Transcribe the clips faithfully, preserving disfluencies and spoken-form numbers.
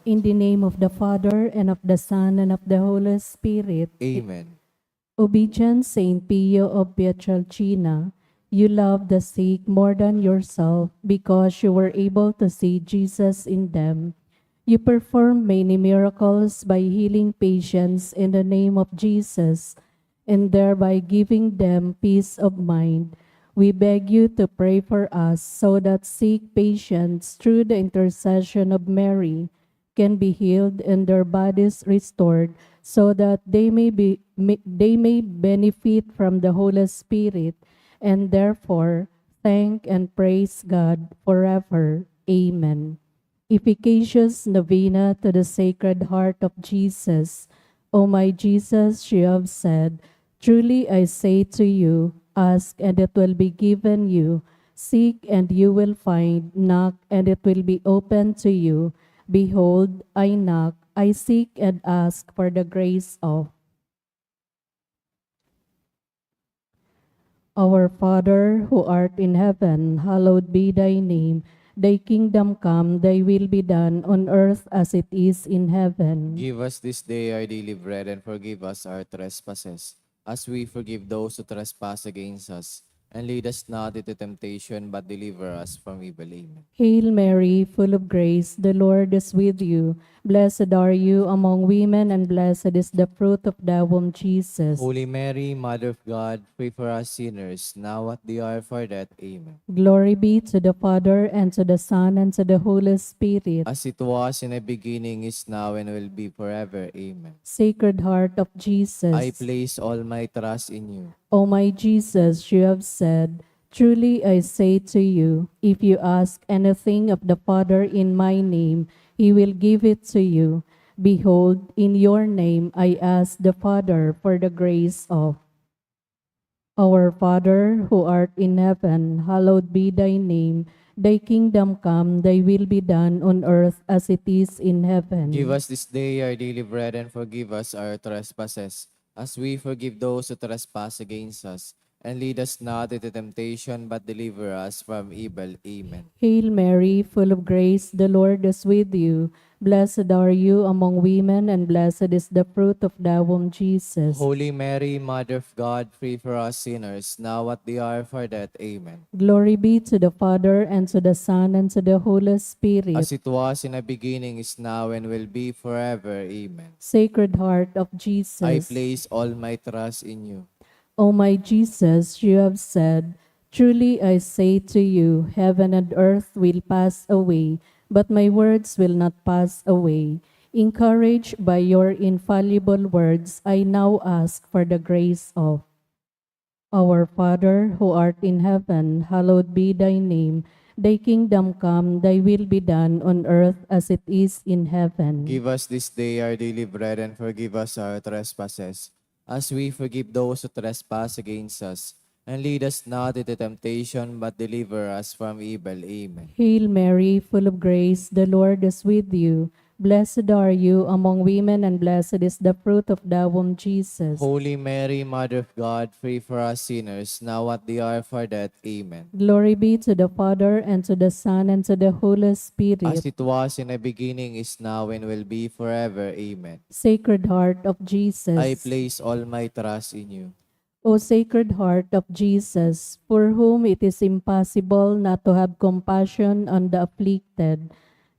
In the name of the Father, and of the Son, and of the Holy Spirit. Amen. Obedient Saint Pio of Pietrelcina, you love the sick more than yourself because you were able to see Jesus in them. You performed many miracles by healing patients in the name of Jesus and thereby giving them peace of mind. We beg you to pray for us so that sick patients, through the intercession of Mary, can be healed and their bodies restored, so that they may be may- they may benefit from the Holy Spirit, and therefore thank and praise God forever. Amen. Efficacious Novena to the Sacred Heart of Jesus. O my Jesus, you have said, "Truly I say to you, ask and it will be given you, seek and you will find, knock and it will be opened to you. Behold, I knock, I seek and ask for the grace of." Our Father, who art in heaven, hallowed be thy name. Thy kingdom come, thy will be done on earth as it is in heaven. Give us this day our daily bread and forgive us our trespasses, as we forgive those who trespass against us. And lead us not into temptation, but deliver us from evil. Amen. Hail Mary, full of grace, the Lord is with you. Blessed are you among women, and blessed is the fruit of thy womb, Jesus. Holy Mary, Mother of God, pray for us sinners, now at the hour of our death. Amen. Glory be to the Father, and to the Son, and to the Holy Spirit. As it was in the beginning, is now, and will be forever. Amen. Sacred Heart of Jesus. I place all my trust in you. O my Jesus, you have said, "Truly I say to you, if you ask anything of the Father in my name, he will give it to you. Behold, in your name I ask the Father for the grace of." Our Father, who art in heaven, hallowed be thy name. Thy kingdom come, thy will be done on earth as it is in heaven. Give us this day our daily bread, and forgive us our trespasses, as we forgive those who trespass against us. And lead us not into temptation, but deliver us from evil. Amen. Hail Mary, full of grace, the Lord is with you. Blessed are you among women, and blessed is the fruit of thy womb, Jesus. Holy Mary, Mother of God, pray for us sinners, now at the hour of our death. Amen. Glory be to the Father, and to the Son, and to the Holy Spirit. As it was in the beginning, is now, and will be forever. Amen. Sacred Heart of Jesus. I place all my trust in you. O my Jesus, you have said, "Truly I say to you, heaven and earth will pass away, but my words will not pass away." Encouraged by your infallible words, I now ask for the grace of. Our Father, who art in heaven, hallowed be thy name. Thy kingdom come, thy will be done on earth as it is in heaven. Give us this day our daily bread, and forgive us our trespasses, as we forgive those who trespass against us. And lead us not into temptation, but deliver us from evil. Amen. Hail Mary, full of grace, the Lord is with you. Blessed are you among women, and blessed is the fruit of thy womb, Jesus. Holy Mary, Mother of God, pray for us sinners, now at the hour of our death. Amen. Glory be to the Father, and to the Son, and to the Holy Spirit. As it was in the beginning, is now, and will be forever. Amen. Sacred Heart of Jesus. I place all my trust in you. O Sacred Heart of Jesus, for whom it is impossible not to have compassion on the afflicted,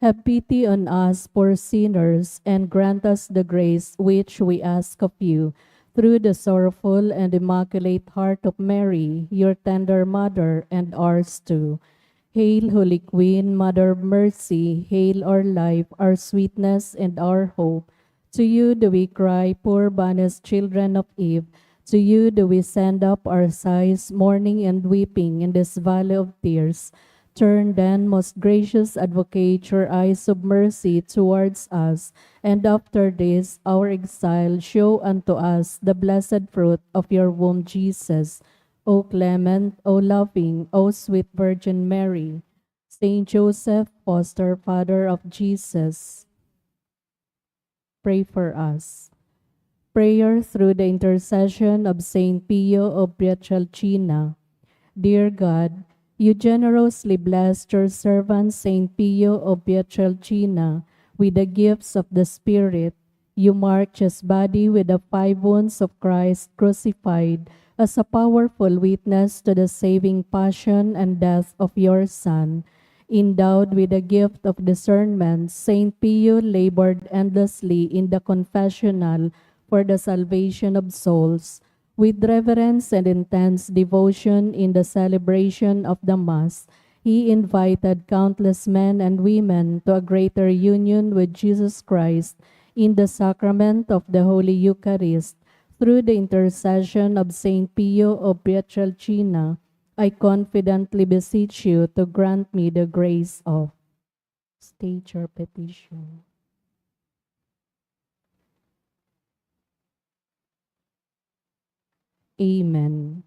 have pity on us poor sinners, and grant us the grace which we ask of you, through the sorrowful and immaculate heart of Mary, your tender mother, and ours too. Hail, Holy Queen, Mother of Mercy, hail our life, our sweetness, and our hope. To you do we cry, poor banished children of Eve. To you do we send up our sighs, mourning and weeping in this valley of tears. Turn then, most gracious Advocate, your eyes of mercy towards us, and after this our exile, show unto us the blessed fruit of your womb, Jesus. O clement, O loving, O sweet Virgin Mary, Saint Joseph, foster father of Jesus, pray for us. Prayer through the intercession of Saint Pio of Pietrelcina. Dear God, you generously blessed your servant Saint Pio of Pietrelcina With the gifts of the Spirit, you mark his body with the five wounds of Christ crucified as a powerful witness to the saving passion and death of your Son. Endowed with the gift of discernment, Saint Pio labored endlessly in the confessional for the salvation of souls. With reverence and intense devotion in the celebration of the Mass, he invited countless men and women to a greater union with Jesus Christ in the sacrament of the Holy Eucharist. Through the intercession of Saint Pio of Pietrelcina, I confidently beseech you to grant me the grace of. State your petition. Amen.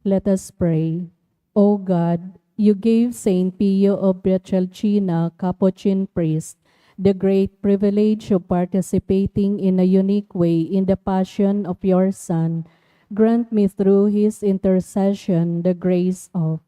Let us pray. O God, you gave Saint Pio of Pietrelcina, Capuchin priest, the great privilege of participating in a unique way in the passion of your Son. Grant me through his intercession the grace of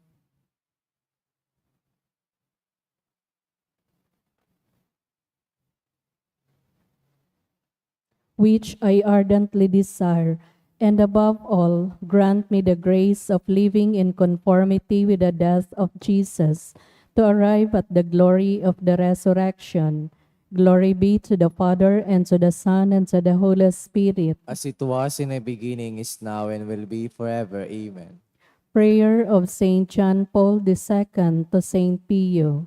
which I ardently desire, and above all, grant me the grace of living in conformity with the death of Jesus, to arrive at the glory of the resurrection. Glory be to the Father, and to the Son, and to the Holy Spirit. As it was in the beginning, is now, and will be forever. Amen. Prayer of Saint John Paul the Second to Saint Pio.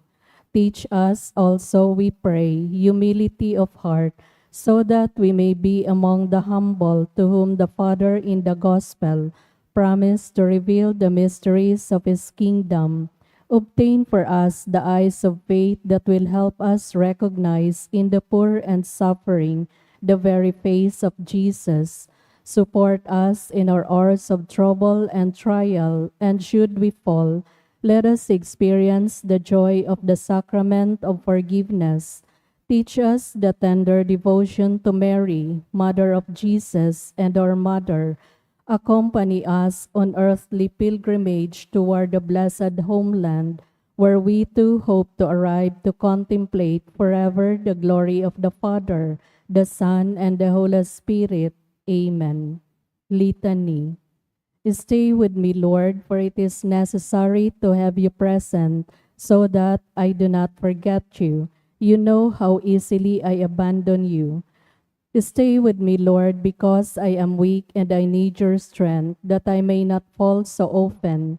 Teach us also, we pray, humility of heart, so that we may be among the humble to whom the Father in the Gospel promised to reveal the mysteries of his kingdom. Obtain for us the eyes of faith that will help us recognize in the poor and suffering the very face of Jesus. Support us in our hours of trouble and trial, and should we fall, let us experience the joy of the sacrament of forgiveness. Teach us the tender devotion to Mary, Mother of Jesus and our Mother. Accompany us on earthly pilgrimage toward the blessed homeland, where we too hope to arrive to contemplate forever the glory of the Father, the Son, and the Holy Spirit. Amen. Litany. Stay with me, Lord, for it is necessary to have you present, so that I do not forget you. You know how easily I abandon you. Stay with me, Lord, because I am weak and I need your strength, that I may not fall so often.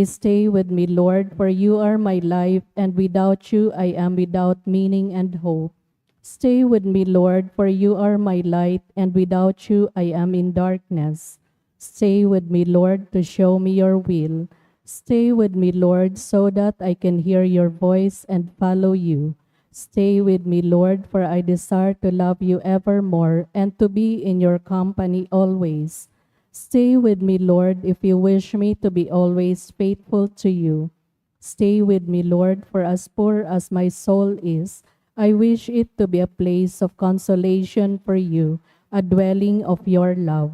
Stay with me, Lord, for you are my life, and without you I am without meaning and hope. Stay with me, Lord, for you are my light, and without you I am in darkness. Stay with me, Lord, to show me your will. Stay with me, Lord, so that I can hear your voice and follow you. Stay with me, Lord, for I desire to love you evermore and to be in your company always. Stay with me, Lord, if you wish me to be always faithful to you. Stay with me, Lord, for as poor as my soul is, I wish it to be a place of consolation for you, a dwelling of your love.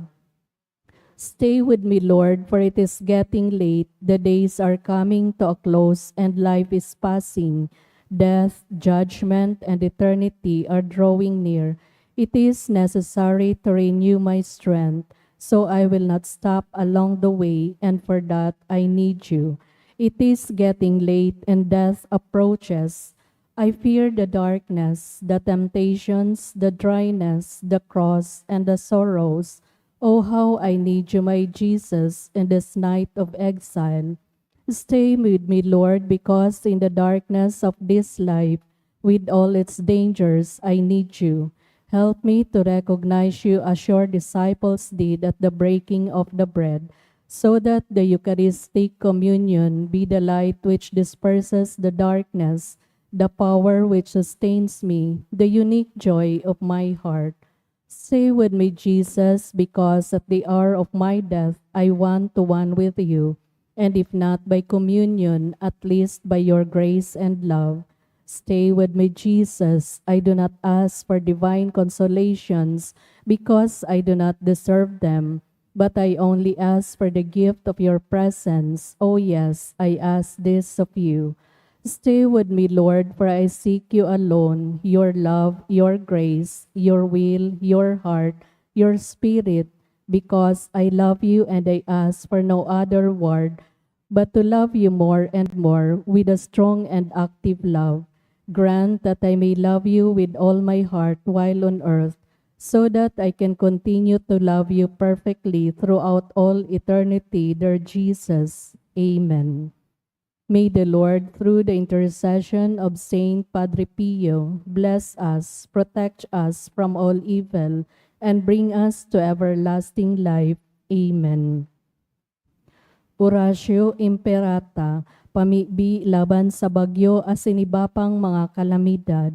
Stay with me, Lord, for it is getting late, the days are coming to a close, and life is passing. Death, judgment, and eternity are drawing near. It is necessary to renew my strength, so I will not stop along the way, and for that I need you. It is getting late, and death approaches. I fear the darkness, the temptations, the dryness, the cross, and the sorrows. Oh, how I need you, my Jesus, in this night of exile. Stay with me, Lord, because in the darkness of this life, with all its dangers, I need you. Help me to recognize you as your disciples did at the breaking of the bread, so that the Eucharistic communion be the light which disperses the darkness, the power which sustains me, the unique joy of my heart. Stay with me, Jesus, because at the hour of my death I want to one with you, and if not by communion, at least by your grace and love. Stay with me, Jesus. I do not ask for divine consolations, because I do not deserve them, but I only ask for the gift of your presence. Oh yes, I ask this of you. Stay with me, Lord, for I seek you alone, your love, your grace, your will, your heart, your spirit, because I love you and I ask for no other word but to love you more and more with a strong and active love. Grant that I may love you with all my heart while on earth, so that I can continue to love you perfectly throughout all eternity, dear Jesus. Amen. May the Lord, through the intercession of Saint Padre Pio, bless us, protect us from all evil, and bring us to everlasting life. Amen. Oratio Imperata, pamibi laban sa bagyo asin iba pang mga kalamidad.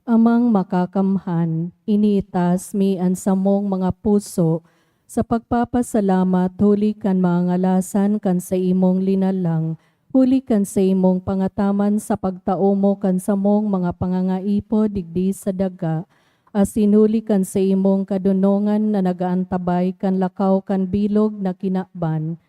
Amang Makakamhan, iniitas mi an samong mga puso sa pagpapasalamat huli kan mga ngalasan kan saimong linalang, huli kan saimong pangataman sa pagtao mo kan samong mga pangangaipo digdi sa daga, asin huli kan saimong kadonongan na nag-aantabay kan lakaw kan bilog na kinaban.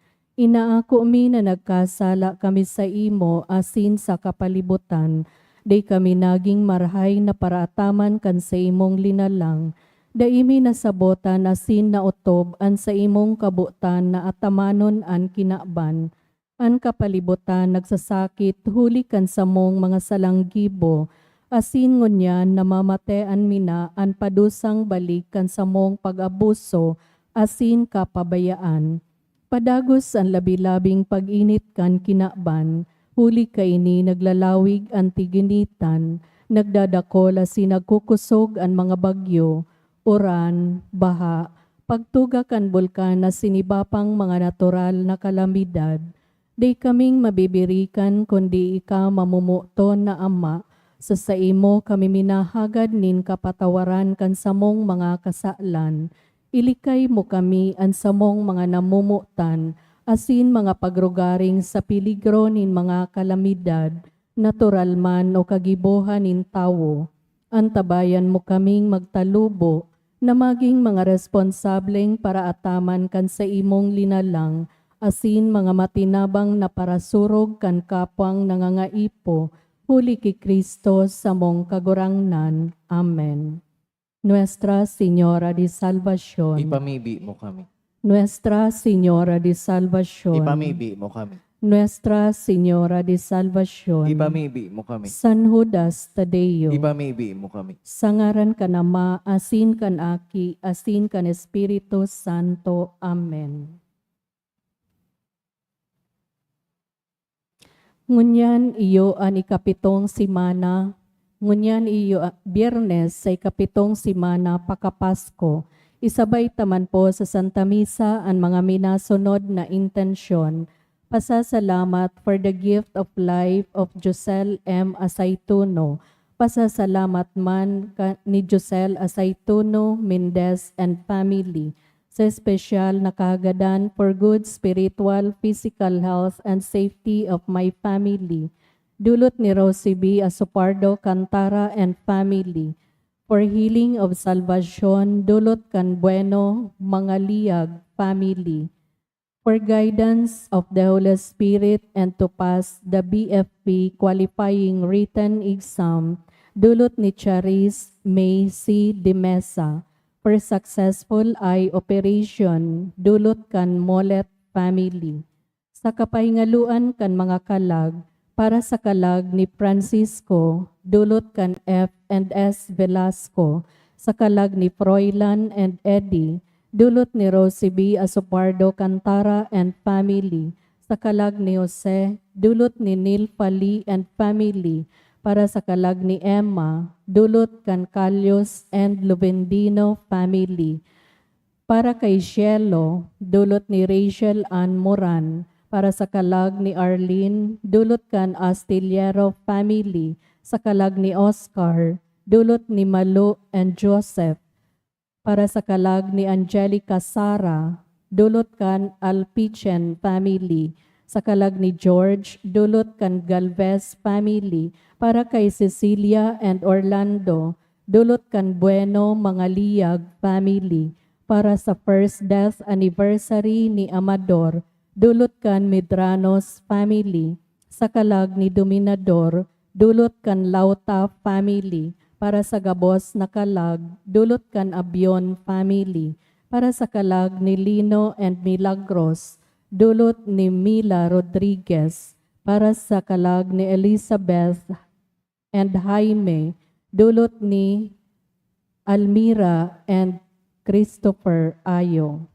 Inaako mi na nagkasala kami saimo asin sa kapalibutan, dai kami nagin marahay na paraataman kan saimong linalang. Dai mi nasabotan asin naotob an saimong kabotan na atamanon an kinaban. An kapalibutan nagsasakit huli kan samong mga salang gibo, asin ngunyan namamatean mi na an padusang balik kan samong pag-abuso asin kapabayaan. Padagos an labi-labing pag-init kan kinaban, huli kaini naglalawig an tiginitan, nagdadakol asin nagkukosog an mga bagyo, uran, baha, pagtuga kan bulkan asin iba pang mga natural na kalamidad. Dai kaming mabibirikan kundi ika, mamomoton na Ama, sa saimo kami minahagad nin kapatawaran kan samong mga kasalan. Ilikay mo kami, an samong mga namomotan, asin mga pagrugaring sa peligro nin mga kalamidad, natural man o kagibohan nin tawo. Antabayan mo kaming magtalubo na magin mga responsableng paraataman kan saimong linalang, asin mga matinabang na parasurog kan kapwang nangangaipo, huli ki Cristo samong Kagurangnan. Amen. Nuestra Señora de Salvacion. Ipamibi mo kami. Nuestra Señora de Salvacion. Ipamibi mo kami. Nuestra Señora de Salvacion. Ipamibi mo kami. San Judas Tadeo. Ipamibi mo kami. Sa ngaran kan Ama, asin kan Aki, asin kan Espiritu Santo. Amen. Ngunyan iyo an ikapitong semana, ngunyan iyo, ah, Biyernes sa ikapitong semana pakapasko. Isabay ta man po sa Santa Misa an mga minasunod na intensyon. Pasasalamat for the gift of life of Josel M. Asaytuno. Pasasalamat man ka, ni Josel Asaytuno Mendez and family, sa espesyal na kahagadan for good spiritual, physical health and safety of my family. Dulot ni Rosie B. Asopardo Cantara and family. For healing of salvation, dulot kan Bueno Mangaliag family. For guidance of the Holy Spirit and to pass the B F P qualifying written exam, dulot ni Charis May C. de Mesa. For successful eye operation, dulot kan Molet family. Sa kapahingaloan kan mga kalag, para sa kalag ni Francisco, dulot kan F and S Velasco, sa kalag ni Froilan and Eddie, dulot ni Rosie B. Asopardo Cantara and family, sa kalag ni Jose, dulot ni Neil Fali and family, para sa kalag ni Emma, dulot kan Calios and Luvendino family. Para kay Cielo, dulot ni Rachel Ann Moran. Para sa kalag ni Arlene, dulot kan Astillero family. Sa kalag ni Oscar, dulot ni Malo and Joseph. Para sa kalag ni Angelica Sara, dulot kan Alpichen family. Sa kalag ni George, dulot kan Galvez family. Para kay Cecilia and Orlando, dulot kan Bueno Mangaliag family. Para sa first death anniversary ni Amador, dulot kan Medranos family. sa kalag ni Dominador, dulot kan Lauta family, para sa gabos na kalag, dulot kan Abion family, para sa kalag ni Lino and Milagros, dulot ni Mila Rodriguez, para sa kalag ni Elizabeth and Jaime, dulot ni Almira and Christopher Ayo.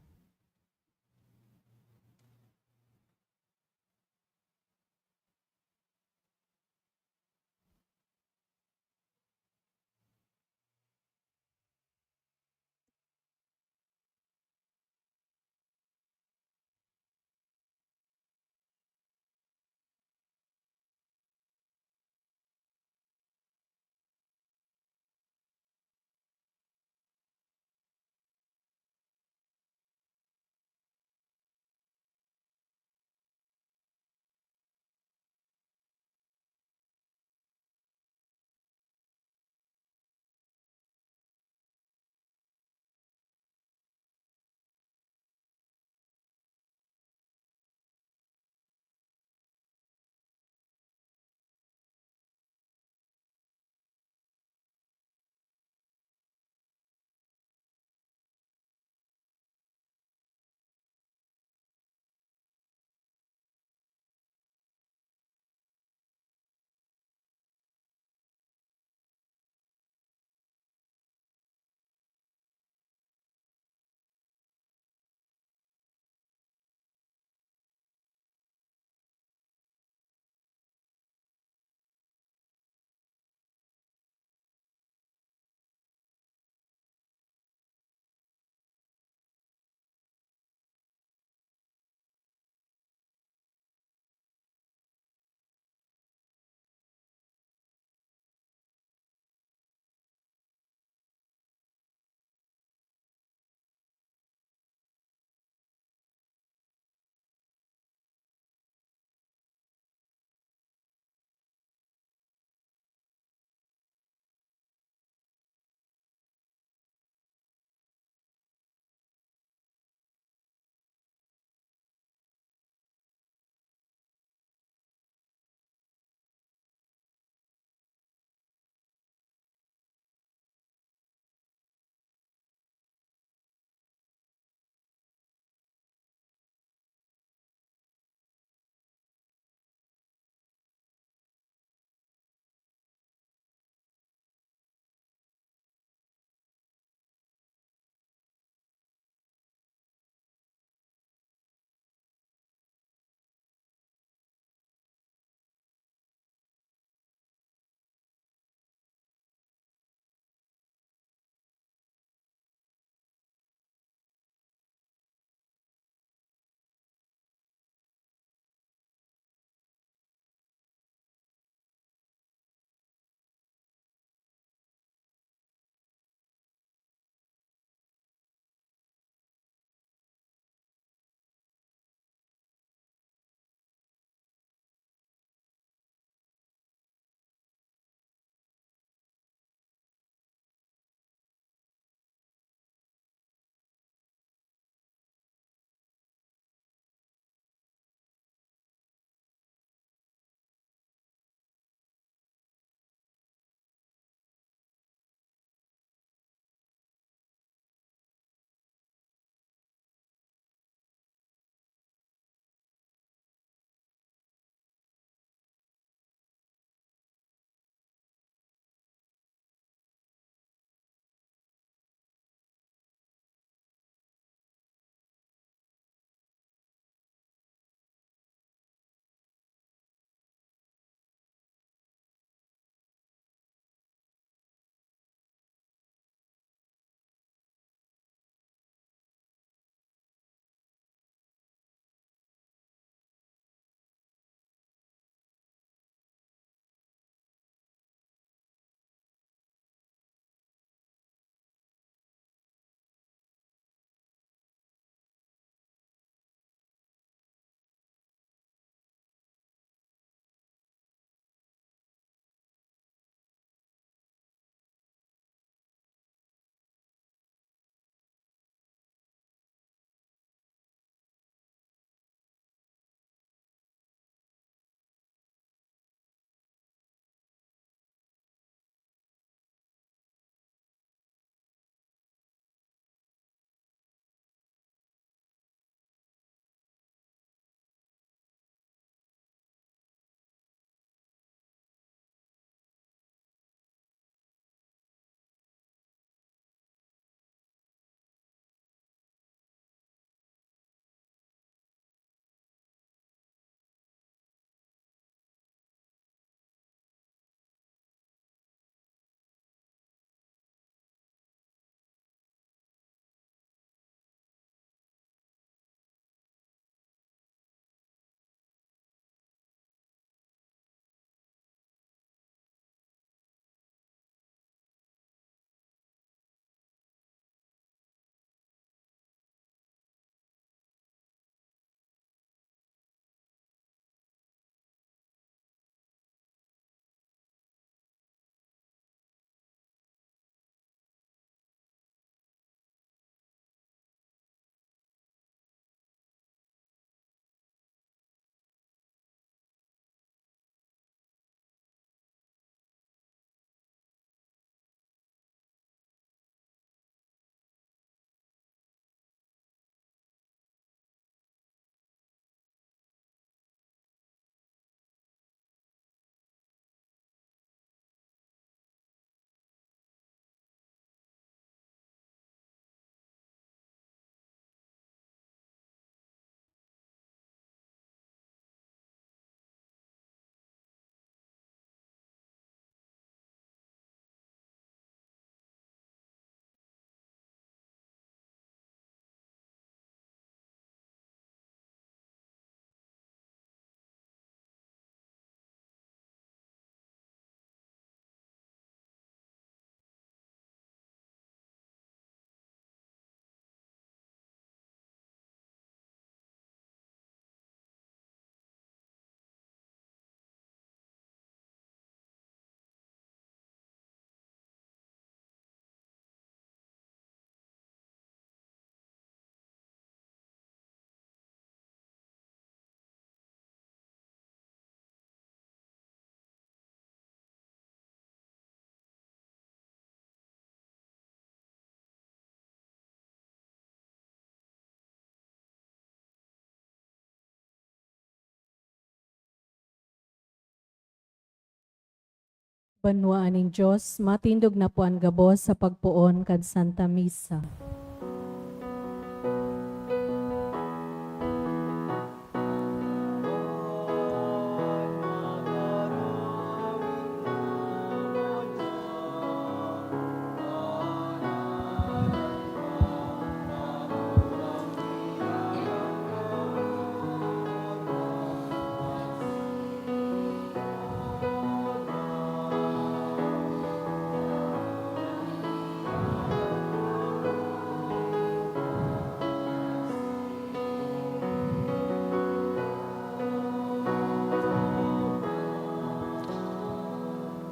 Banwaan nin Dios, matindog na po an gabos sa pagpoon kan Santa Misa.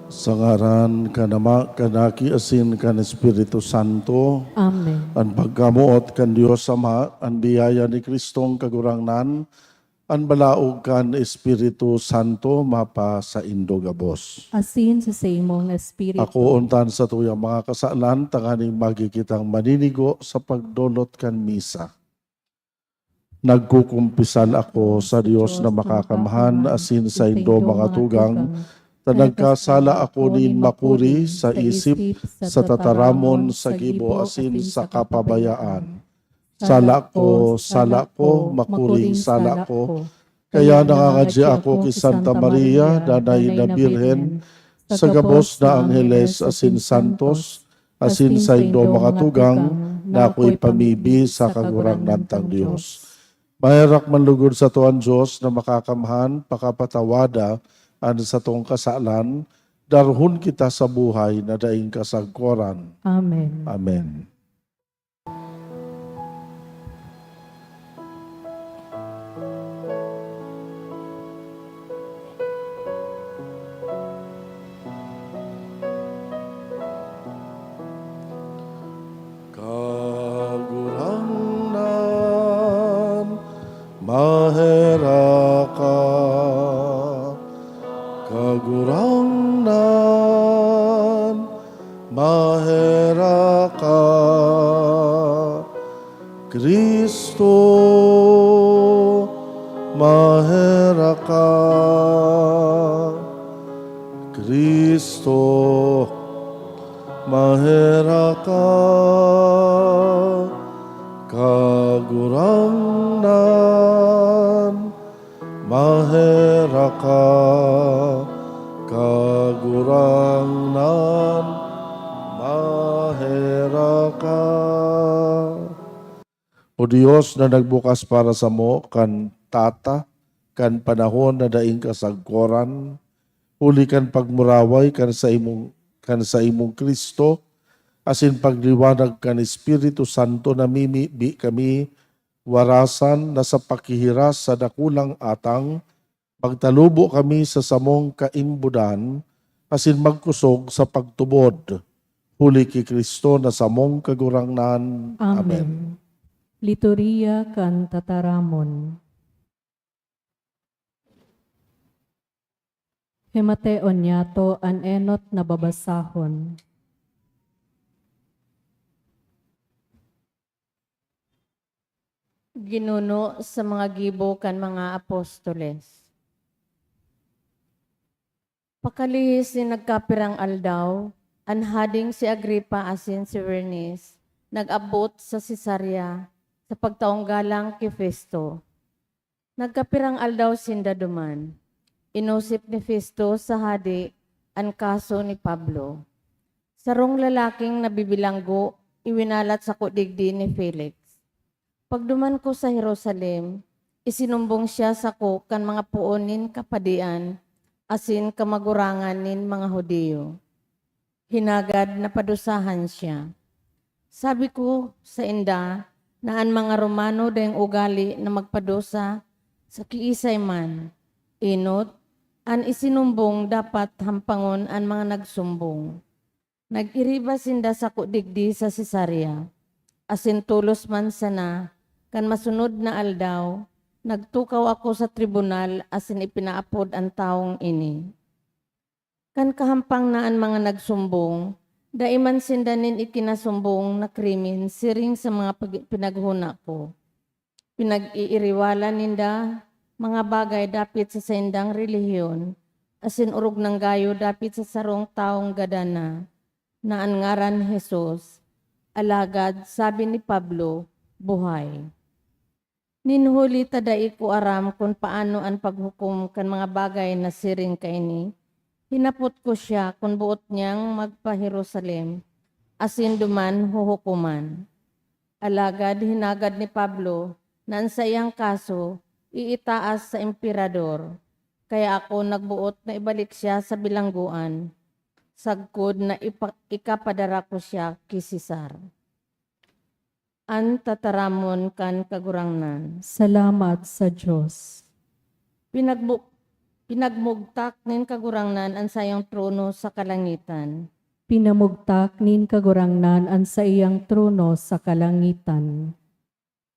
Sa ngaran kan Ama, kan Aki, asin kan Espiritu Santo. Amen. An pagkamoot kan Dios Ama, an biyaya ni Cristong Kagurangnan, an balaog kan Espiritu Santo mapasaindo gabos. Asin sa saimong espiritu. Ako untan sa tuyang mga kasalan, tanganing magi kitang maninigo sa pagdolot kan misa. Nagkukumpisal ako sa Dios na makakamhan asin saindo mga tugang, ta nagkasala ako nin makuri sa isip, sa tataramon, sa gibo, asin sa kapabayaan. Sala ko, sala ko, makuring sala ko. Kaya nangangadya ako ki Santa Maria, danay na Birhen, sa gabos na angheles asin santos, asin saindo mga tugang, na ako'y pamibi sa Kagurangnan tang Dios. Maherak man lugod sato an Dios na makakamhan pakapatawada an satong kasalan, darhon kita sa buhay na daing kasagkoran. Amen. Amen. Kagurangnan, maherak ka. Kagurangnan, maherak ka. Cristo, maherak ka. Cristo, maherak ka. Kagurangnan, maherak ka. Kagurangnan, maherak ka. O Dios na nagbukas para samo kan tata kan panahon na daing kasagkoran, huli kan pagmuraway kan saimong, kan saimong Cristo, asin pagliwanag kan Espiritu Santo, namimibi kami warasan na sa pakihiras sa dakulang atang, magtalubo kami sa samong kaimbodan asin magkosog sa pagtubod, huli ki Cristo na samong Kagurangnan. Amen. Amen. Liturhiya kan Tataramon. Himateon niyato an enot na babasahon. Ginuno sa mga gibo kan mga apostoles. Pakalihis nin nagkapirang aldaw, an hading si Agripa asin si Bernice nag-abot sa Cesarea sa pagtaong galang ki Festo. Nagkapirang aldaw sinda duman. Inosip ni Festo sa hade an kaso ni Pablo. Sarong lalaking nabibilanggo iwinalat sako digdi ni Felix. Pagduman ko sa Jerusalem, isinumbong siya sako kan mga poon nin kapadian asin kamagurangan nin mga Judio. Hinagad napadusahan siya. Sabi ko sainda na an mga Romano daing ugali na magpadusa sa kiisay man. Enot, an isinumbong dapat hampangon an mga nagsumbong. Nag-iriba sinda sako digdi sa Cesarea, asin tolos man sana, kan masunod na aldaw, nagtukaw ako sa tribunal asin ipinaapod an tawong ini. Kan kahampang na an mga nagsumbong, dai man sinda nin ikinasumbong na krimen siring sa mga pag-, pinaghona ko. Pinag-iiriwalan ninda mga bagay dapit sa saindang relihiyon, asin orog nang gayo dapit sa sarong tawong gadan na, na an ngaran Jesus. Alagad sabi ni Pablo, "Buhay." Nin huli ta dai ko aram kun paano an paghukom kan mga bagay na siring kaini, hinapot ko siya kun boot niyang magpa-Jerusalem asin duman huhukoman. Alagad hinagad ni Pablo na an saiyang kaso iitaas sa Emperador, kaya ako nagboot na ibalik siya sa bilanggoan, sagkod na ipa-, ikapadara ko siya ki Cesar. An tataramon kan Kagurangnan. Salamat sa Dios. Pinagbu-, pinagmugtak nin Kagurangnan an saiyang trono sa kalangitan. Pinamugtak nin Kagurangnan an saiyang trono sa kalangitan.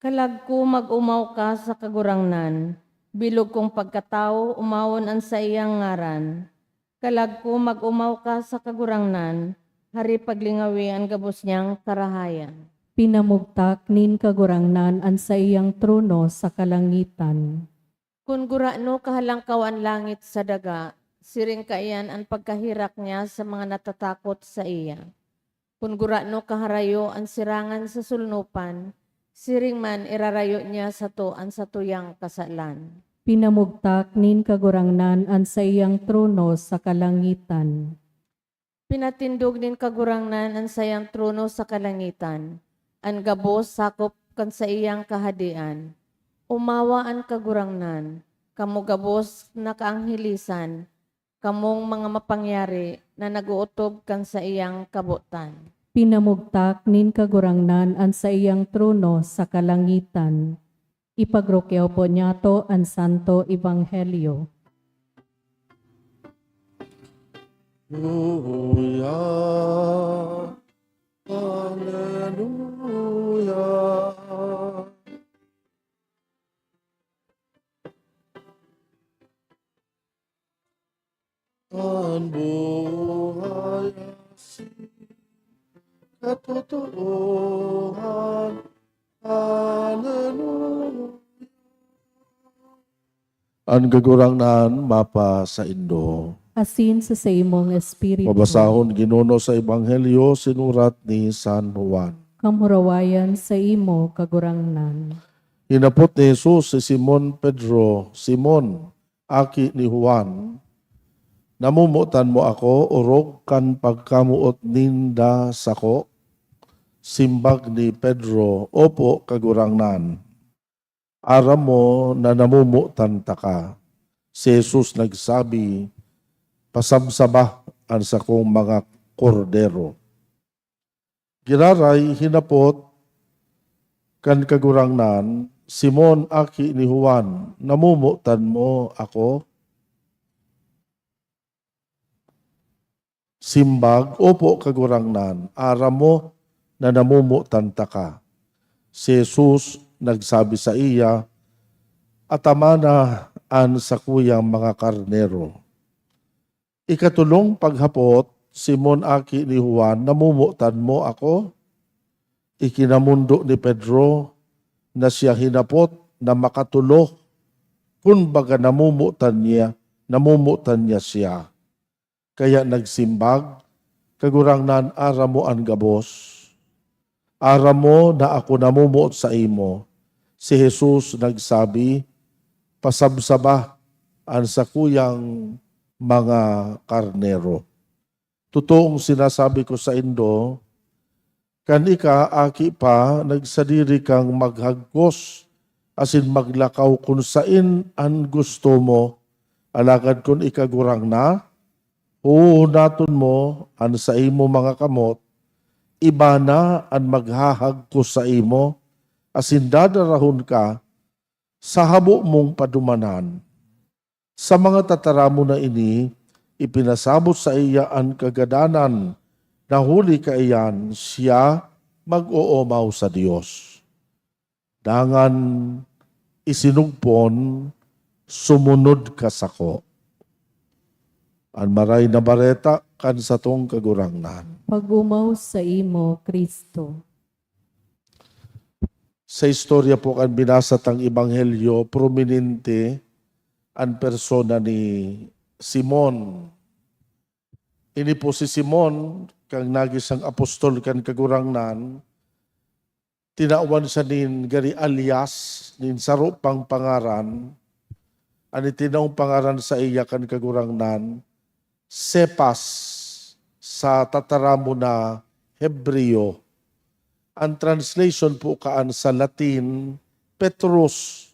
Kalag ko, mag-omaw ka sa Kagurangnan, bilog kong pagkatawo, omawon an saiyang ngaran. Kalag ko, mag-omaw ka sa Kagurangnan, hari paglingawi an gabos niyang karahayan. Pinamugtak nin Kagurangnan an saiyang trono sa kalangitan. Kun gurano kahalangkaw an langit sa daga, siring kaiyan an pagkaherak niya sa mga natatakot saiya. Kun gurano kaharayo an sirangan sa solnopan, siring man irarayo niya sato an satuyang kasalan. Pinamugtak nin Kagurangnan an saiyang trono sa kalangitan. Pinatindog nin Kagurangnan an saiyang trono sa kalangitan, an gabos sakop kan saiyang kahadian. Omawa an Kagurangnan, kamo gabos na kaanghelisan, kamong mga mapangyari na nag-ootob kan saiyang kabotan. Pinamugtak nin Kagurangnan an saiyang trono sa kalangitan. Ipagrukyaw po niyato an Santo Ebanghelyo. Hallelujah. Hallelujah. An buhay asin katotoohan. Hallelujah. An Kagurangnan mapasaindo. Asin sa saimong espiritu. Pabasahon, Ginoo, sa Ebanghelyo sinurat ni San Juan. Kamurawayan saimo, Kagurangnan. Hinapot ni Jesus si Simon Pedro, "Simon, aki ni Juan, namomotan mo ako orog kan pagkamoot ninda sako?" Simbag ni Pedro, "Opo, Kagurangnan. Aram mo na namomotan taka." Si Jesus nagsabi, "Pasabsaba an sakong mga kordero." Giraray hinapot kan Kagurangnan, "Simon, aki ni Juan, namomotan mo ako?" Simbag, "Opo, Kagurangnan, aram mo na namomotan taka." Si Jesus nagsabi saiya, "Atamana an sakuyang mga karnero." Ikatolong paghapot, "Simon, aki ni Juan, namomotan mo ako?" Ikinamondo ni Pedro na siya hinapot na makatolo, kun baga namomotan niya, namomotan niya siya. Kaya nagsimbag, "Kagurangnan, aram mo an gabos. Aram mo na ako namomoot saimo." Si Jesus nagsabi, "Pasabsaba an sakuyang mga karnero. Totoong sinasabi ko saindo, kan ika aki pa, nagsadiri kang maghagkos asin maglakaw kun saen an gusto mo. Alagad kun ika gurang na, huhunaton mo an saimo mga kamot, iba na an maghahagkos saimo, asin dadarahon ka sa habo mong padumanan." Sa mga tataramon na ini, ipinasabot saiya an kagadanan, na huli kaiyan siya mag-oomaw sa Dios. Dangan isinugpon, "Sumunod ka sako." An Maray na Bareta kan satong Kagurangnan. Pag-omaw saimo, Cristo. Sa istorya po kan binasa tang ebanghelyo, prominente an persona ni Simon. Ini po si Simon, kang nagin siyang apostol kan Kagurangnan, tinawan siya nin gari alias, nin saro pang pangaran. An itinawong pangaran saiya kan Kagurangnan, Cephas, sa tataramon na Hebreo. An translation po kaan sa Latin, Petrus,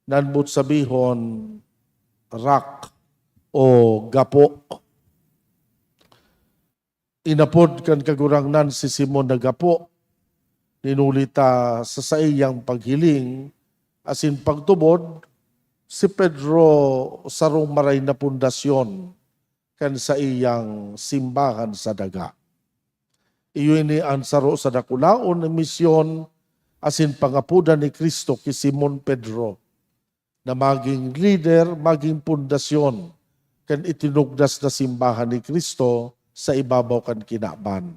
nanbot sabihon, rock o gapo. Inapod kan Kagurangnan si Simon na gapo, ninuli ta sa saiyang paghiling asin pagtubod, si Pedro sarong maray na pundasyon kan saiyang simbahan sa daga. Iyo ini an saro sa dakulaon na misyon asin pangapodan ni Cristo ki Simon Pedro, na magin lider, magin pundasyon kan itinugdas na simbahan ni Cristo sa ibabaw kan kinaban.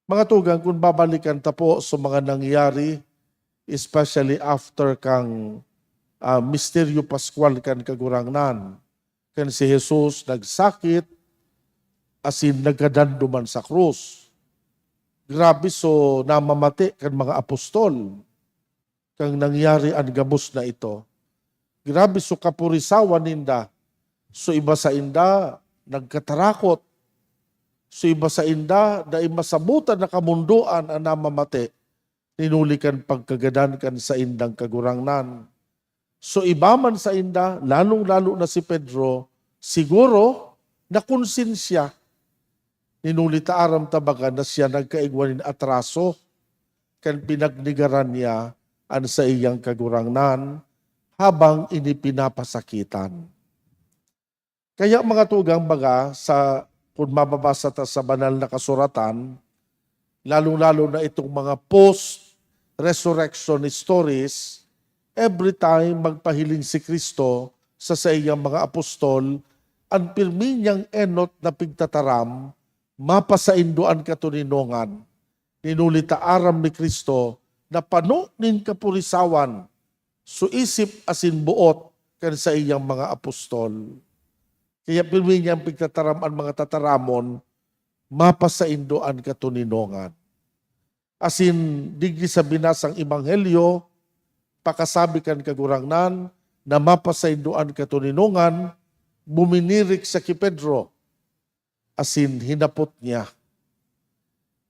Mga tugang, kun babalikan ta po sa mga nangyari, especially after kan, ah, misteryo paskwal kan Kagurangnan, kan si Jesus nagsakit asin naggadan duman sa krus. Grabe so namamate kan mga apostol kan nangyari an gabos na ito. Grabe so kapurisawan ninda. So iba sainda nagkatarakot. So iba sainda dai masabotan na kamondoan an namamate, ninuli kan pagkagadan kan saindang Kagurangnan. So iba man sainda, lalong-lalo na si Pedro, siguro nakonsensya. Ninuli ta aram ta baga na siya nagkaigwa nin atraso kan pinagnegaran niya an saiyang Kagurangnan habang ini pinapasakitan. Kaya, mga tugang, baga sa, kun mababasa ta sa Banal na Kasuratan, lalong-lalo na itong mga post-resurrection stories, every time magpahiling si Cristo sa saiyang mga apostol, an pirmi niyang enot na pigtataram, mapasaindo an katoninongan. Ninuli ta aram ni Cristo na pano nin kapurisawan so isip asin boot kan saiyang mga apostol. Kaya pirmi niyang pigtataram an mga tataramon, mapasaindo an katoninongan. Asin digdi sa binasang ebanghelyo, pakasabi kan Kagurangnan na mapasaindo an katoninongan, buminirik siya ki Pedro asin hinapot niya,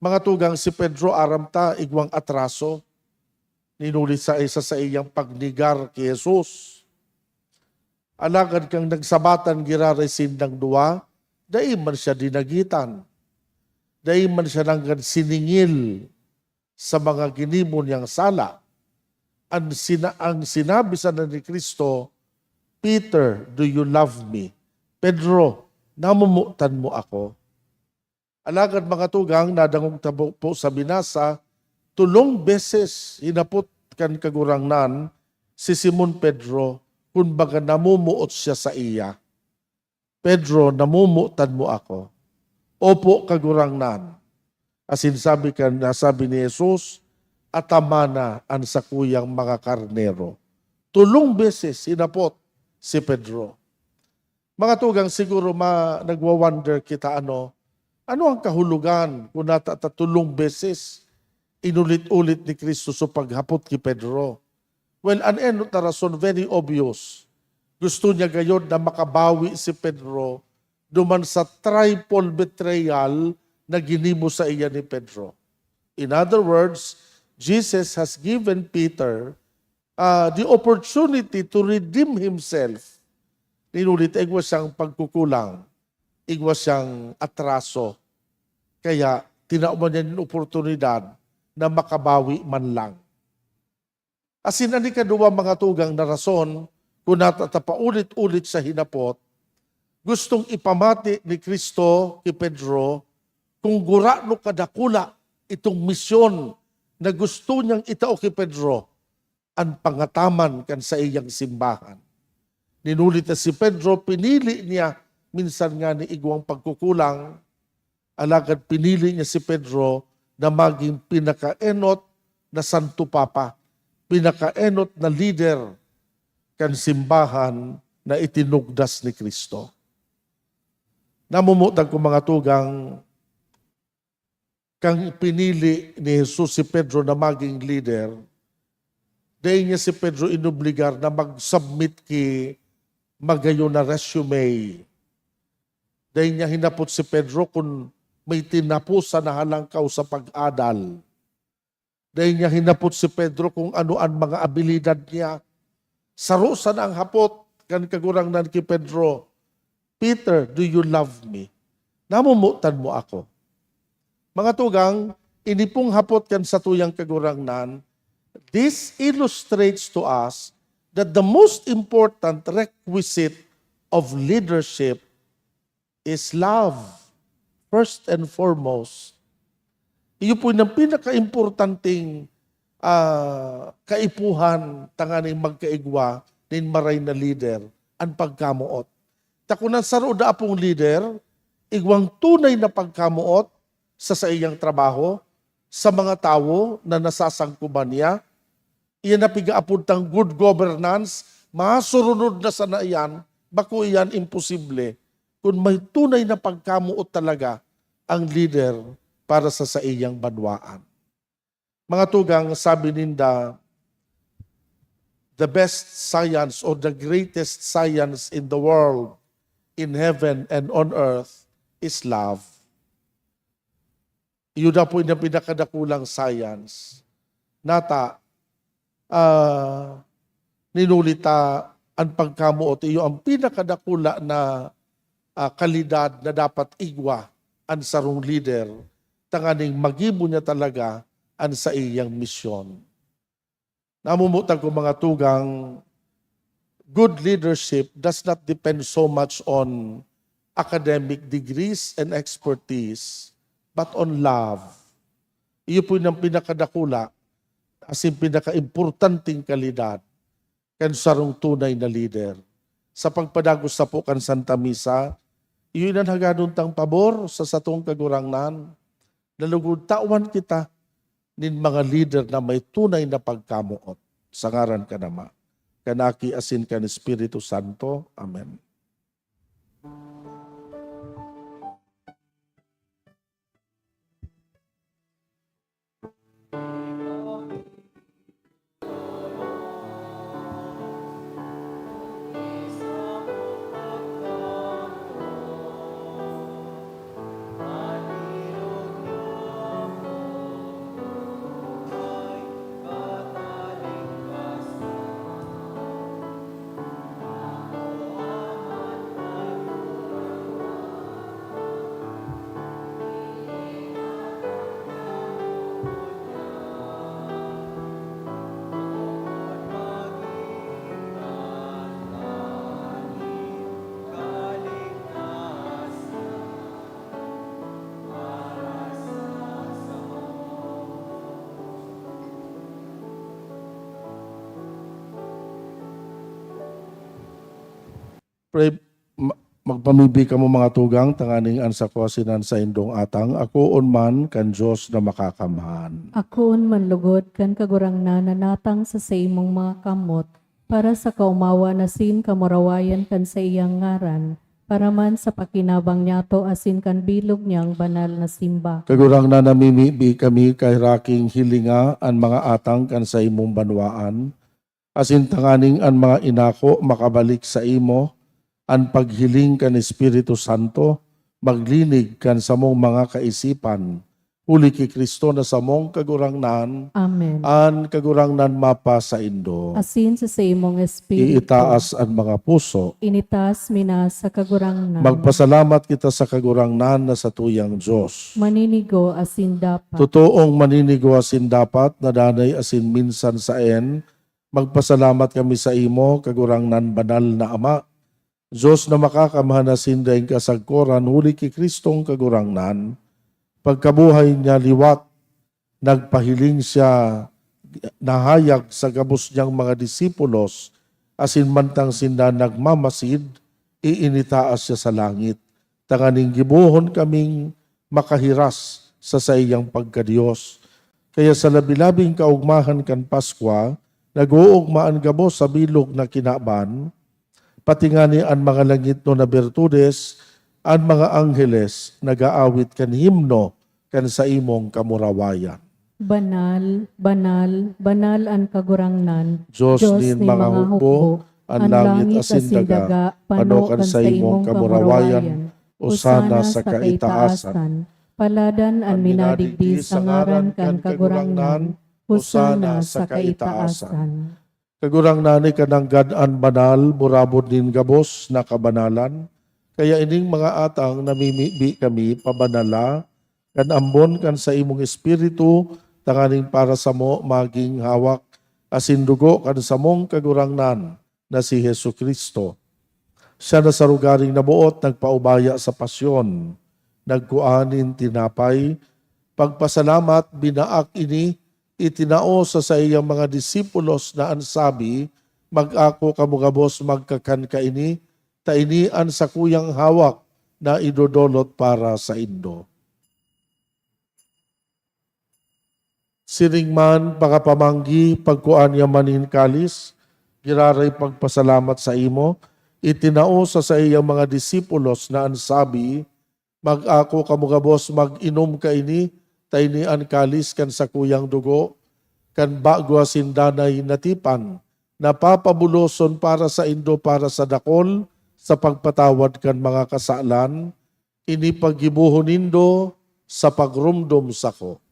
"Mga tugang, si Pedro, aram ta, igwang atraso, ninuli sa, sa saiyang pagnegar ki Jesus. Alagad kan nagsabatan giraray sindang duwa, dai man siya dinagitan. Dai man siya nanggad siningil sa mga ginibo niyang sala." An sina-, ang sinabi sana ni Cristo, "Peter, do you love me? Pedro, namomotan mo ako?" Alagad, mga tugang, nadangog ta po, po sa binasa, tolong beses hinapot kan Kagurangnan si Simon Pedro kun baga namomoot siya saiya. "Pedro, namomotan mo ako?" "Opo, Kagurangnan." Asin sabi kan, nasabi ni Jesus, "Atamana an sakuyang mga karnero." Tolong beses hinapot si Pedro. Mga tugang, siguro ma-, nagwa-wonder kita, ano, ano ang kahulogan kun nata ta tolong beses inulit-ulit ni Cristo so paghapot ki Pedro? Well, an enot na rason, very obvious. Gusto niya gayod na makabawi si Pedro duman sa triple betrayal na ginibo saiya ni Pedro. In other words, Jesus has given Peter, ah, the opportunity to redeem himself. Ninuli ta igwa siyang pagkukulang, igwa siyang atraso. Kaya tinawan niya nin oportunidad na makabawi man lang. Asin an ikaduwa, mga tugang, na rason kun nata ta paulit-ulit siya hinapot, gustong ipamati ni Cristo ki Pedro kun gurano kadakula itong misyon na gusto niyang itao ki Pedro, an pangataman kan saiyang simbahan. Ninuli ta si Pedro, pinili niya, minsan ngani igwang pagkukulang, alagad pinili niya si Pedro na magin pinakaenot na Santo Papa, pinakaenot na lider kan simbahan na itinugdas ni Cristo. Namumutan ko, mga tugang, kan pinili ni Jesus si Pedro na magin leader, dai niya si Pedro inobligar na mag-submit ki magayon na resume. Dai niya hinapot si Pedro kun may tinaposan na halangkaw sa pag-adal. Dai niya hinapot si Pedro kung ano an mga abilidad niya. Saro sana ang hapot kan Kagurangnan ki Pedro, "Peter, do you love me?" Namomotan mo ako? Mga tugang, ini pong hapot kan satuyang Kagurangnan, this illustrates to us that the most important requisite of leadership is love, first and foremost. Iyo po ang pinakaimportanteng, ah, kaipuhan tanganing magkaigwa nin maray na lider, an pagkamoot. Ta kun an saro daa pong lider, igwang tunay na pagkamoot sa saiyang trabaho, sa mga tawo na nasasangkuban niya, iyan na pigaapod tang good governance, masurunod na sana iyan, bako iyan imposible, kun may tunay na pagkamoot talaga ang lider para sa saiyang banwaan. Mga tugang, sabi ninda, the best science or the greatest science in the world, in heaven and on earth, is love. Iyo na po ang pinakadakulang science. Nata, ah, ninuli ta an pagkamoot, iyo ang pinakadakula na, ah, kalidad na dapat igwa an sarong lider, tanganing magibo niya talaga an saiyang misyon. Namumutan ko, mga tugang, good leadership does not depend so much on academic degrees and expertise, but on love. Iyo po ang pinakadakula, asin pinakaimportanteng kalidad kan sarong tunay na lider. Sa pagpadagos sapo kan Santa Misa, iyo an hagadon tang pabor sa satong Kagurangnan, na lugod tawan kita nin mga lider na may tunay na pagkamoot. Sa ngaran kan Ama, kan Aki, asin kan Espiritu Santo. Amen. Pre, ma-, magpamibi kamo, mga tugang, tanganing an sako asin an saindong atang akoon man kan Dios na Makakamhan. Akoon man lugod kan Kagurangnan na natang sa saimong mga kamot, para sa kaomawan asin kamurawayan kan saiyang ngaran, para man sa pakinabang niyato asin kan bilog niyang banal na simba. Kagurangnan, namimibi kami kahiraking hilinga an mga atang kan saimong banwaan, asin tanganing an mga inako makabalik saimo, an paghiling kan Espiritu Santo maglinig kan samong mga kaisipan, huli ki Cristo na samong Kagurangnan. Amen. An Kagurangnan mapasaindo. Asin sa saimong espiritu. Iitaas an mga puso. Initaas mi na sa Kagurangnan. Magpasalamat kita sa Kagurangnan na satuyang Dios. Maninigo asin dapat. Totoong maninigo asin dapat, na danay asin minsan saen, magpasalamat kami saimo, Kagurangnan, banal na Ama, Dios na Makakamhan asin daing kasagkoran, huli ki Cristong Kagurangnan. Pagkabuhay niya liwat, nagpahiling siya na hayag sa gabos niyang mga disipulos, asin mantang sinda nagmamasid, iinitaas siya sa langit, tanganing gibohon kaming makahiras sa saiyang pagka-Dios. Kaya sa labi-labing kaogmahan kan Paskwa, nag-oogma an gabos sa bilog na kinaban, pati ngani an mga langitnon na birtudes, an mga angheles nag-aawit kan himno kan saimong kamurawayan. Banal, banal, banal an Kagurangnan, Diyos Diyos nin nin mga mga hukbo, hukbo, an an langit langit asin asin daga, daga, pano pano kan kan saimong saimong kamurawayan, kamurawayan. Osana Osana sa sa kaitaasan. Kaitaasan. Paladan an An minadigdi minadigdi sa sa ngaran ngaran kan kan Kagurangnan, Kagurangnan, Osana Osana sa sa kaitaasan. Kaitaasan. Kagurangnan, ika nanggad an banal, burabod nin gabos na kabanalan. Kaya ining mga atang namimibi kami, pabanala kan ambon kan saimong Espiritu, tanganing para samo magin hawak asin dugo kan samong Kagurangnan na si Jesu-Cristo. Siya na sa rogaring naboot nagpaubaya sa pasyon, nagkua nin tinapay, pagpasalamat, binaak ini, itinao sa saiyang mga disipulos na an sabi, "Mag-ako kamo gabos, magkakan kaini, ta ini an sakuyang hawak na idodolot para saindo." Siring man, pakapamanggi, pagkua niya man nin kalis, giraray pagpasalamat saimo, itinao sa saiyang mga disipulos na an sabi, "Mag-ako kamo gabos, mag-inom kaini, ta ini an kalis kan sakuyang dugo, kan bago asin danay na tipan, na papabuloson para saindo, para sa dakol, sa pagpatawad kan mga kasalan. Ini paggibohon nindo sa pagromdom sako."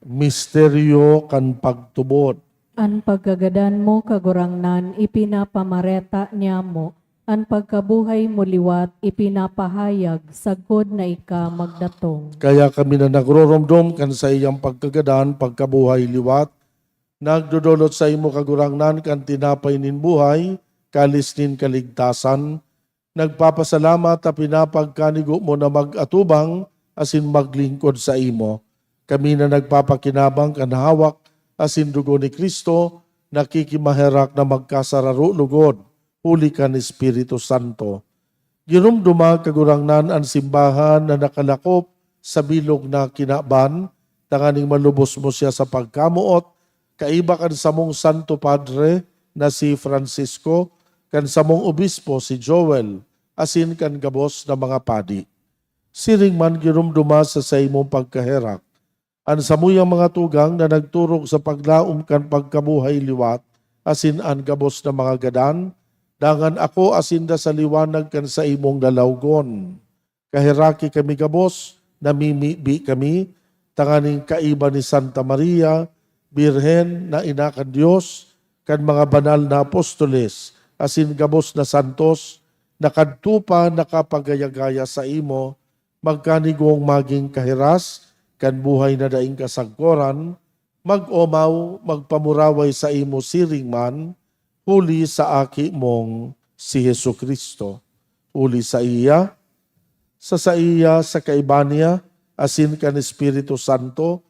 Misteryo kan pagtubod. An pagkagadan mo, Kagurangnan, ipinapamareta niamo, an pagkabuhay mo liwat ipinapahayag sagkod na ika magdatong. Kaya kami na nagroromdom kan saiyang pagkagadan, pagkabuhay liwat, nagdodolot saimo, Kagurangnan, kan tinapay nin buhay, kalis nin kaligtasan, nagpapasalamat ta pinapagkanigo mo na mag-atubang asin maglingkod saimo. Kami na nagpapakinabang kan hawak asin dugo ni Cristo, nakikimaherak na magkasararo logod huli kan Espiritu Santo. Giromdoma, Kagurangnan, an simbahan na nakalakop sa bilog na kinaban, tanganing malubos mo siya sa pagkamoot, kaiba kan samong Santo Padre na si Francisco, kan samong obispo si Joel, asin kan gabos na mga padi. Siring man, giromdoma sa saimong pagkaherak an samuyang mga tugang na nagturog sa paglaom kan pagkabuhay liwat asin an gabos na mga gadan, dangan ako asinda sa liwanag kan saimong lalawgon. Kaheraki kami gabos, namimibi kami, tanganing kaiba ni Santa Maria, Birhen na ina kan Dios, kan mga banal na apostoles, asin gabos na santos, na kadto pa nakapagaya-gaya saimo, magkanigong magin kahiras kan buhay na daing kasagkoran, mag-omaw, magpamuraway saimo siring man, huli sa Aki mong si Jesu-Cristo. Huli saiya, sa saiya, sa kaiba niya, asin kan Espiritu Santo,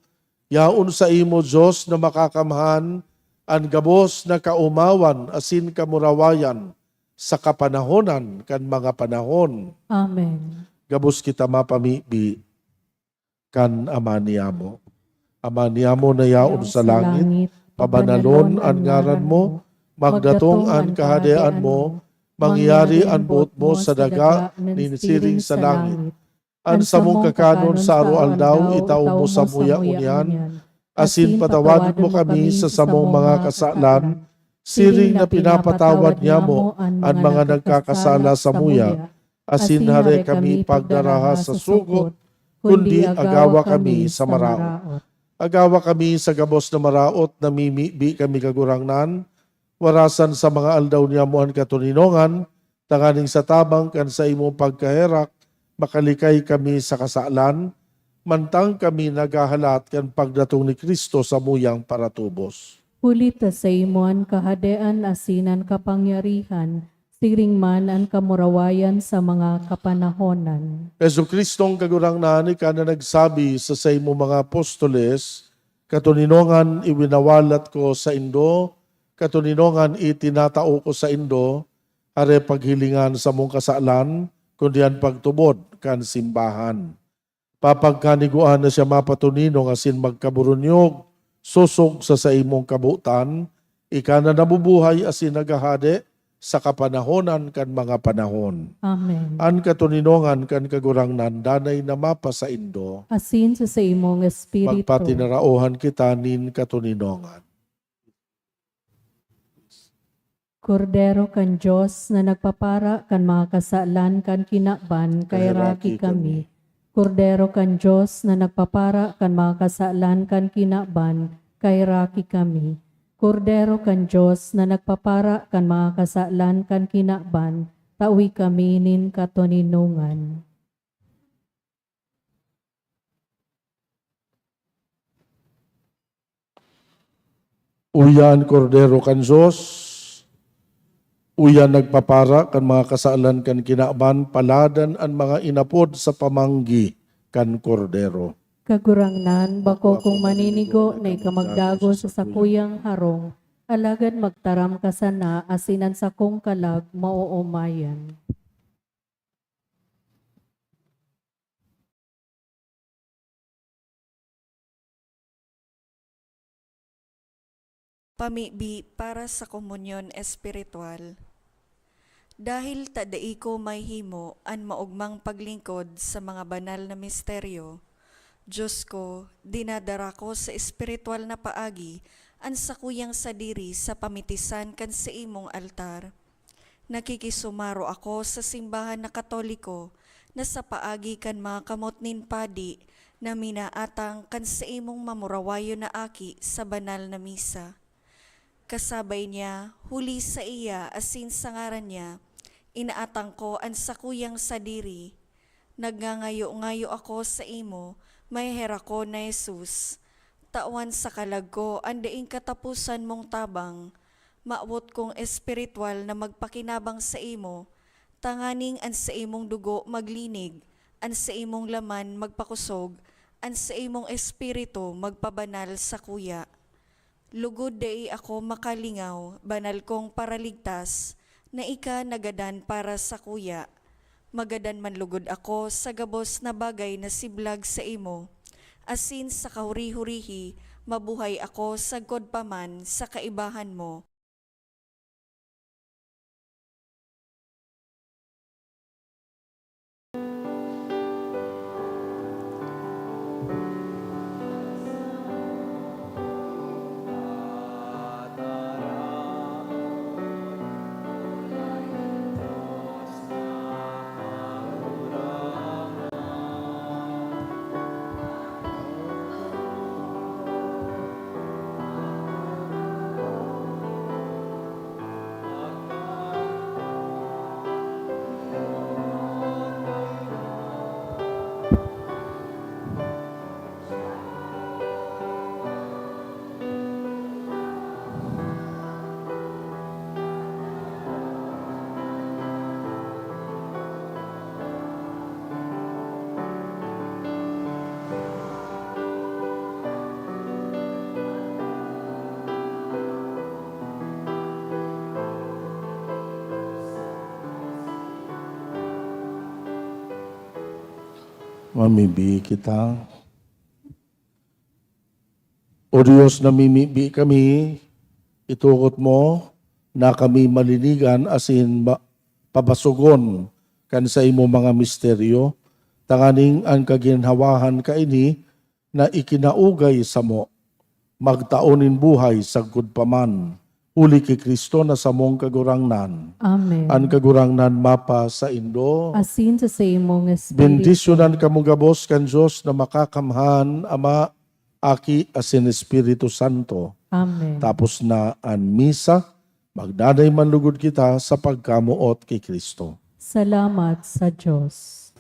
yaon saimo, Dios na makakamhan, an gabos na kaomawan asin kamurawayan sa kapanahonan kan mga panahon. Amen. Gabos kita mapamibi kan Ama niyamo. Ama niyamo na yaon sa langit, pabanalon an ngaran mo, magdatong an kahadean mo, mangyari an boot mo sa daga nin siring sa langit. An samong kakanon sa aroaldaw, itao mo samuya ngunyan, asin patawadon mo kami sa samong mga kasalan, siring na pinapatawad nyamo an mga nagkakasala samuya. Asin hare kami pagdaraha sa sugot, kundi agawa kami sa maraot. Agawa kami sa gabos na maraot, namimibi kami, Kagurangnan, warasan sa mga aldaw niyamo an katoninongan, tanganing sa tabang kan saimong pagkaherak, makalikay kami sa kasalan, mantang kami naghahalat kan pagdatong ni Cristo samuyang paratubos. Huli ta saimo an kahadean asin an kapangyarihan, siring man an kamurawayan sa mga kapanahonan. Jesu-Cristong Kagurangnan, ika na nagsabi sa saimo mga apostoles, "Katoninongan iwinawalat ko saindo, katoninongan itinatao ko saindo, hare paghilingan samong kasalan, kundi an pagtubod kan simbahan." Papagkaniguan na siya mapatoninong asin magkaburunyog, sosog sa saimong kabotan, ika na nabubuhay asin naghahade sa kapanahonan kan mga panahon. Amen. An katoninongan kan Kagurangnan danay na mapasaindo. Asin sa saimong espiritu. Magpatinaraohan kita nin katoninongan. Kordero kan Dios na nagpapara kan mga kasalan kan kinaban, kaheraki kami. Kordero kan Dios na nagpapara kan mga kasalan kan kinaban, kaheraki kami. Kordero kan Dios na nagpapara kan mga kasalan kan kinaban, tawi kami nin katoninongan. Uya an Kordero kan Dios, uya nagpapara kan mga kasalan kan kinaban, paladan an mga inapod sa pamanggi kan Kordero. Kagurangnan, bako kong maninigo na ika magdagos sa sakuyang harong, alagad magtaram ka sana asin an sakong kalag maoomayan. Pamibi para sa komunyon espiritual. Dahil ta dai ko mahimo an maogmang paglingkod sa mga banal na misteryo, Dios ko, dinadara ko sa espiritual na paagi an sakuyang sadiri sa pamitisan kan saimong altar. Nakikisumaro ako sa simbahan na Katoliko na sa paagi kan mga kamot nin padi na minaatang kan saimong mamurawayon na aki sa banal na misa. Kasabay niya, huli saiya asin sa ngaran niya, inaatang ko an sakuyang sadiri. Nagngangayo-ngayo ako saimo, maheherak ko na Jesus. Tawan sa kalag ko an daing kataposan mong tabang. Mawot kong espiritual na magpakinabang saimo, tanganing an saimong dugo maglinig, an saimong laman magpakosog, an saimong espiritu magpabanal sakuya. Lugod dai ako makalingaw, banal kong Paraligtas, na ika nagadan para sakuya. Magadan man lugod ako sa gabos na bagay na siblag saimo, asin sa kahuri-hurihi mabuhay ako sagkod pa man sa kaibahan mo. Mamibi kita. O Dios, namimibi kami, itugot mo na kami malinigan asin ma-, pabasogon kan saimo mga misteryo, tanganing an kaginhawahan kaini na ikinaugay samo, magtao nin buhay sagkod pa man, huli ki Cristo na samong Kagurangnan. Amen. An Kagurangnan mapasaindo. Asin sa saimong espiritu. Bendisyonan kamo gabos kan Dios na Makakamhan, Ama, Aki, asin Espiritu Santo. Amen. Tapos na an misa, magdanay man lugod kita sa pagkamoot ki Cristo. Salamat sa Dios.